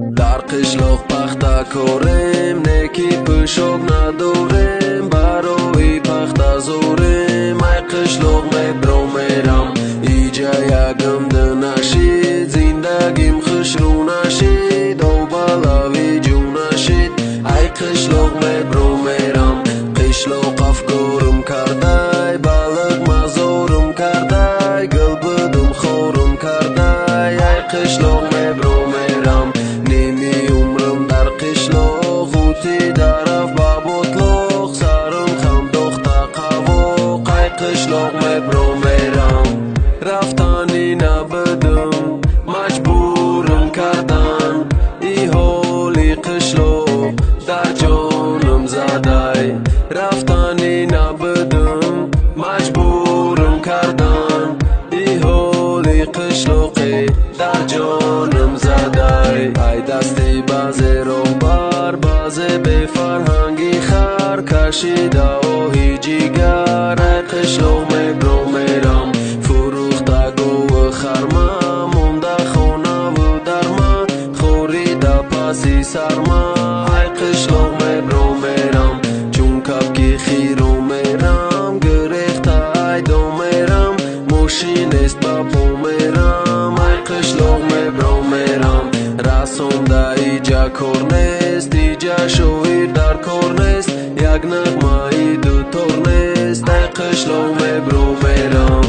Дар қишлоқ пахта корем, не ки пӯшок надорем, барои пахта зорем. Ай қишлоқ мебро мерам, иҷа ягм ду нашид, зиндагим хушрӯ нашид, обалави ҷӯ нашид. Ай қишлоқ мебро мерам, қишлоқ афкорум кардай, балиқ мазорум кардай, гул будум хорум кардай. Ай қишлоқ мебро мерам, ними умрам дар қишлоқ ғутида рафт ба ботлоқ, сарам хам дохта қавоқ. Ай қишлоқ мебро мерам, рафтанӣ набудум, маҷбурам кардан, и ҳоли қишлоқ дар ҷонам задай. Рафтанӣ набудум, маҷбурам кардан, и ҳоли қишлоқе дар ҷонам задай. Ай дасти баъзе роҳбар, баъзе бефарҳанги хар, кашида оҳи ҷигар. Ай қишлоқ мебро мерам, фурӯхта гову харма, монда хонаву дарма, хорида паси сарма. Ай қишлоқ мебро мерам, чун кабки хиро мерам, гирехта айдо мерам, мошинест, ба по мерам. Ай қишлоқ мебро мерам, расонда иҷа кор нест, иҷа шоир дар кор нест, як нағмаи дутор нест. Ай қишлоқ мебро мерам.